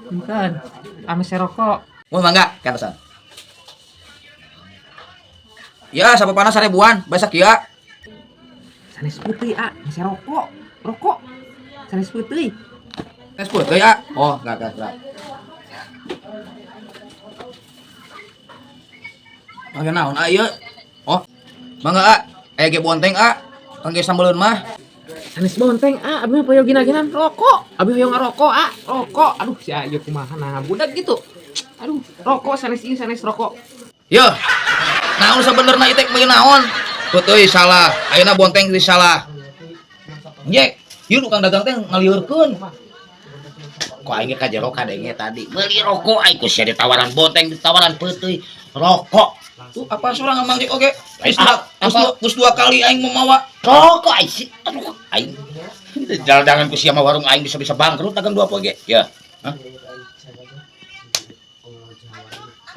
Bukan. Ame rokok. Mun mangga katasan. Ya, sapa panas 1000-an, basak ya. Sanes putih, ah, mese rokok. Rokok. Sanes putih. Tes putih ya. Oh, enggak. Kangge naon ah ieu? Oh. Mangga ah. Aya ge bonteng ah. Kangge sambeleun mah. Sanes bonteng, ah, abi mah poyo gina-ginan rokok. Abi hoyong ngarokok, ah, rokok. Aduh, si ayo kumaha nah budak gitu. Aduh, rokok sanes ieu sanes rokok. Yo. Naon sabenerna ieu teh meuli naon? Puteuy salah, ayeuna bonteng geus salah. Nyek, ieu tukang dagang teh ngaliurkeun. Ku aing ge ka jero kadenge tadi. Meuli rokok aing ku sia ditawaran bonteng, ditawaran peuteuy. Rokok. Tuh apa sorang Mang Jek oge? Geus Ah, dua kali aing memawa. Rokok aing sih. Aduh, aing. Dagangan ku sia mah warung aing bisa-bisa bangkrut dagang dua poe ge. Ya. Hah?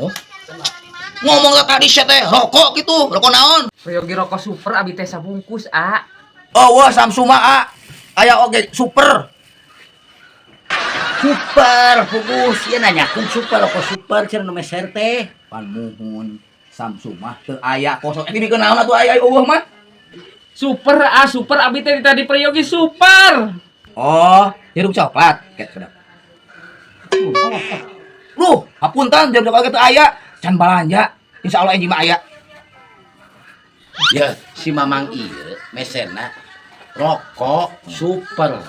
Oh. Ngomong lah tadi sia teh rokok gitu, rokok naon? Peryogi rokok super abi teh sabungkus, ah. Oh, wah Samsung mah ah. Aya oge super. Super, pugus. Ieu nanyakeun super rokok super cenah nu meser teh. Pan muhun Samsung mah teu aya kosong. Eh dibikeun naon atuh aya eueuh mah? Super, ah, super abi teh tadi peryogi super. Oh, jeruk coklat. Kayak sedap. Duh, hapunten jeruk coklat teu aya. Can balanja. Insyaallah enjing mah aya. Ya, si Mamang ieu meserna rokok super.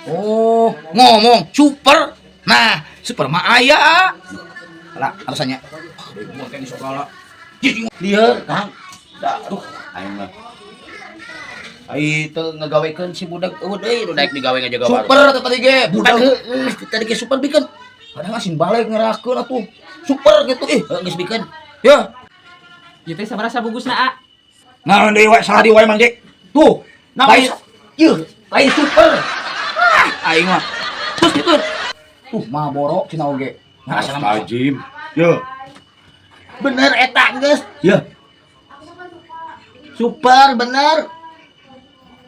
Oh, ngomong super. Nah, super mah aya. Lah, alasannya. Bonteng di sekolah. Lieur, Kang. Aduh, aing mah. Ai teu ngagawekeun si budak eueuh deui nu daek digawe ngajaga warung. Super teh tadi ge, Budak budak. heueuh tadi ge super bikeun. Kadang asin balik ngerakeun atuh. Super gitu ih. Heuh geus bikeun. Ya. Ieu teh sabaraha sabungkusna, ah? Nah, deui wae salah deui wae Mang Jek. Tuh, lain ieu, lain super. Ah, aing mah. Terus gitu. Tuh, Marlboro cenah oge. Nah, asal mah. Tajim. Yo. Bener eta geus. Ya. Super bener.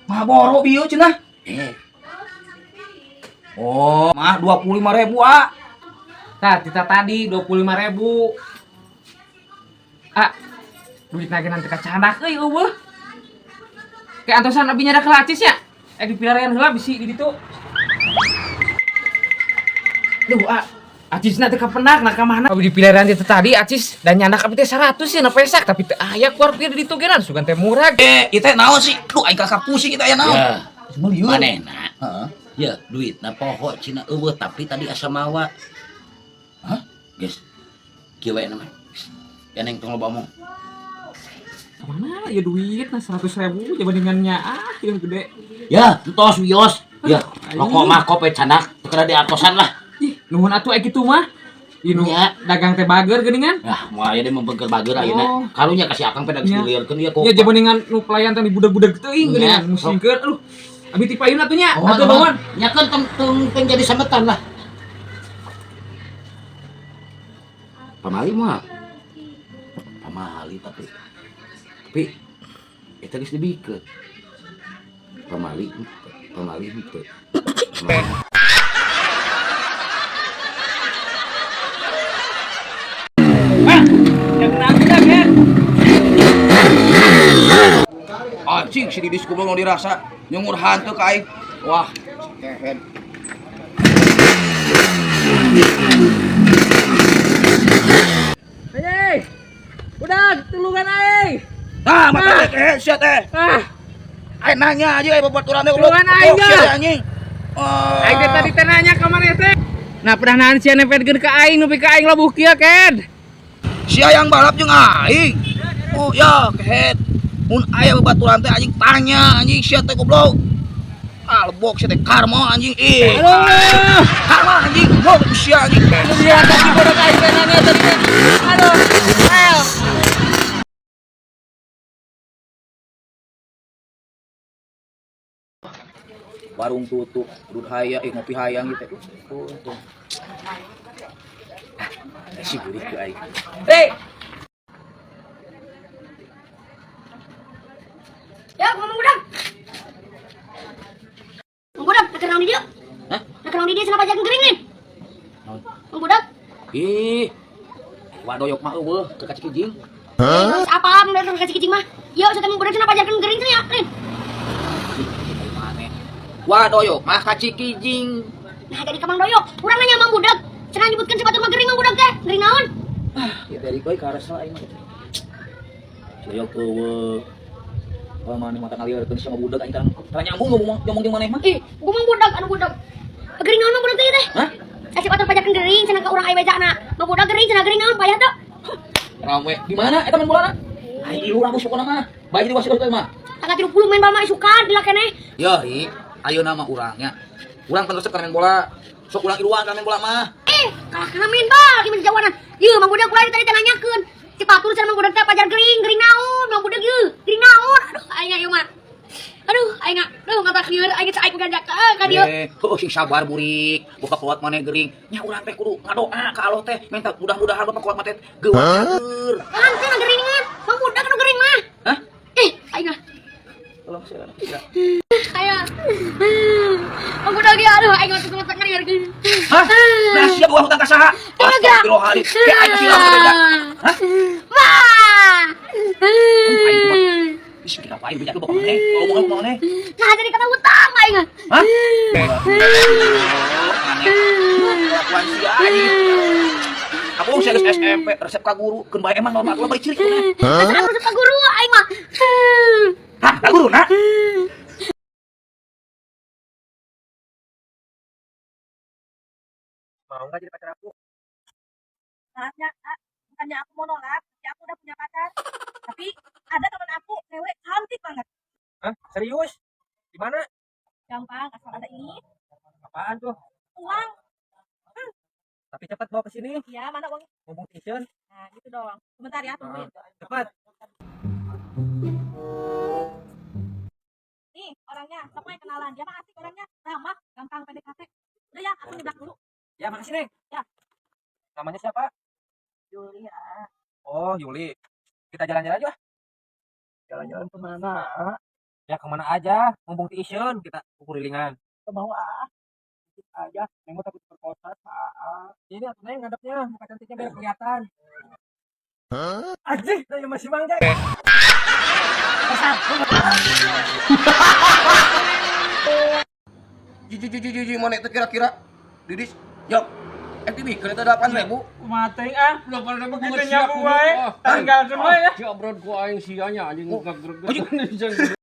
Marlboro bieu cenah. Eh, Oh, mah 25.000 ah. Tah, tita tadi 25.000. Ah, duit lagi nanti kacandak euy eueuh. Kayak antosan abi nyada kelacis ya. Eh dipilarian heula bisi di ditu. Duh, ah, acisna teh kapendak nah ka mana? Abi dipilarian teh tadi acis dan nyandak abi teh 100 ya na pesak tapi teh aya keluar pieu di ditu geuna sugan teh murah. Eh, ieu teh naon sih? Duh, aing kakak pusing ieu teh aya naon. ya. Melieur. Manehna. Heeh. Ya, duitna poho cina eueuh tapi tadi asa mawa. Hah? Geus. Kieu we mah. Ya neng tong loba omong. Mana ya duit nah 100.000 dibandingannya ah yang gede. Ya, entos wios. Ya, Aing. rokok mah kope canak teu kada diatosan lah. Ih, nuhun atuh aya kitu mah. Ih, nu Ya. dagang teh bager geuningan. Yah, moal aya deui membeger-bager ayeuna. Oh. Karunya kasih akang pedag Ya. diliurkeun ieu ku. Ya jabandingan nu pelayan teh dibudak-budak teuing Nya. geuningan musingkeun. Aduh. Abi ti payun atuh nya. Oh, Atuh nuhun. Nya kan tong tong tong jadi sametan lah. Pamali mah. Pamali tapi eta geus dibikeun. Pamali pamali henteu. Anjing si Didis goblok nu dirasa nyungur hantu ka aing. Wah, kehed. Hei. Udah, tulungan aing. Nah, mata teh sia teh. Ah, Aing nanya aja aya babaturan teh goblok. Tulungan aing, Goblok, sia dah. teh, anjing. Oh. aing teh tadi teh nanya ka maneh teh. Nah, pernah nahan sia nempelkeun ka aing nepi ka aing labuh kieu, Ken. Sia yang balap jeung aing. Oh ya, kehed. Mun aya babaturan teh anjing tanya anjing sia teh goblok. Ah, lebok sia teh karma anjing. Ih. Aduh. Karma anjing, goblok sia anjing. Sia tadi bodoh aing teh nanya tadi teh. Aduh. El. Warung tutup, udut hayang, ngopi hayang gitu. Untung. Ah, si gurih ke aing. Hei, Ya, ngomong udang. Ngomong udang, nak kerang di dia. Hah? Nak kerang di dia kenapa jagung kering nih? Ih. Wadoyok mah euweuh ke ka Cikijing. Terus apa mun datang ka Cikijing mah? Yo, saya teh Mang Budak cenah pajarkeun gering cenah ya, Rin. Maneh. Wadoyok mah ka Cikijing. Nah, jadi ka Mang Doyok. Urang nanya Mang Budak. Cenah nyebutkeun si batur mah gering Mang Budak teh. Gering naon? Ya dari koi karasa aing mah. Doyok euweuh. Kalau maneh mata ngalieurkeun sama budak aing tara nyambung ngomong jeung maneh mah. Ih, gua Mang Budak anu budak. Gering naon Mang Budak teh teh? Hah? Si batur pajarkeun gering cenah ka urang aya bejana. Mang Budak gering cenah gering naon payah teu? Rame. Di mana eta main bolana? Aing ilu ramus pokona mah. Bae jadi wasit mah. Tanggal 30 main bal mah isukan gila keneh. Ya, Ri, ayeuna mah urangnya. Urang kan resep kana main bola. Sok urang iluan kana main bola mah. Eh, kalah kana main bal gimana jawanan. Yeuh, Mang Budak ulah tadi teh nanyakeun. Si batur cenah Mang Budak teh pajar gering, gering naon? Mang Budak yeuh, gering naon? Aduh, aing ieu mah. Aduh, aing aduh ngata lieur aing geus aing ganjak ka dieu. Eh, heuh sing sabar burik. Boga kuat maneh gering. Nya urang teh kudu ngadoa ka Allah teh, minta mudah-mudahan bapak kuat mah teh geuwat cager. Kan teh geringan. Mang Budak anu gering mah. Hah? Eh, aing ah. Tolong saya. Aing. Mang Budak ya aduh aing mah tuh ngeri. Hah? Nah, siap gua hutang ka saha? Astagfirullahaladzim. Ya aing sih lamun beda. Hah? Wah. Aing mah. Ih, kenapa aing beda bapak maneh? Ngomong ngomong maneh. Nah, jadi kata hutang aing. Hah? Kelakuan sia anjing. Aku saya geus SMP, resep ka guru, keun bae emang normal bari ciri kumaha. Hah? Resep ka guru aing mah. Hah, ka guru na? Mau nggak jadi pacar aku? Maafnya, ah, bukannya aku mau nolak, ya aku udah punya pacar. Tapi ada teman aku, cewek cantik banget. Hah? Serius? Di mana? Gampang, asal ada ini, Apaan tuh? uang. Tapi cepat bawa ke sini. Ya, mana uangnya? Mumpung station. Nah, gitu dong. Sebentar ya, tungguin. Cepat. Nih, orangnya, sok we kenalan. Dia mah asik orangnya, ramah, gampang PDKT. Udah ya, aku nyeblak dulu. Ya, makasih, Neng. Ya. Namanya siapa? Julia. Oh, Yuli. Kita jalan-jalan aja. Jalan-jalan kemana? Ya, kemana aja. Mumpung station, kita kelilingan. Mau ah? Dikit aja. Neng mah takut diperkosa sama Aa. Ini atuh Neng ngadepnya, muka cantiknya biar kelihatan. Anjing, saya masih mangga. Jiji jiji jiji mana itu kira-kira? Didis, yok. Eh dibikeun eta 8.000. Kumaha teuing ah, begitu nyabu wae. Tanggalkeun wae ya. Siap bro, ku aing sia nya anjing ngagreget.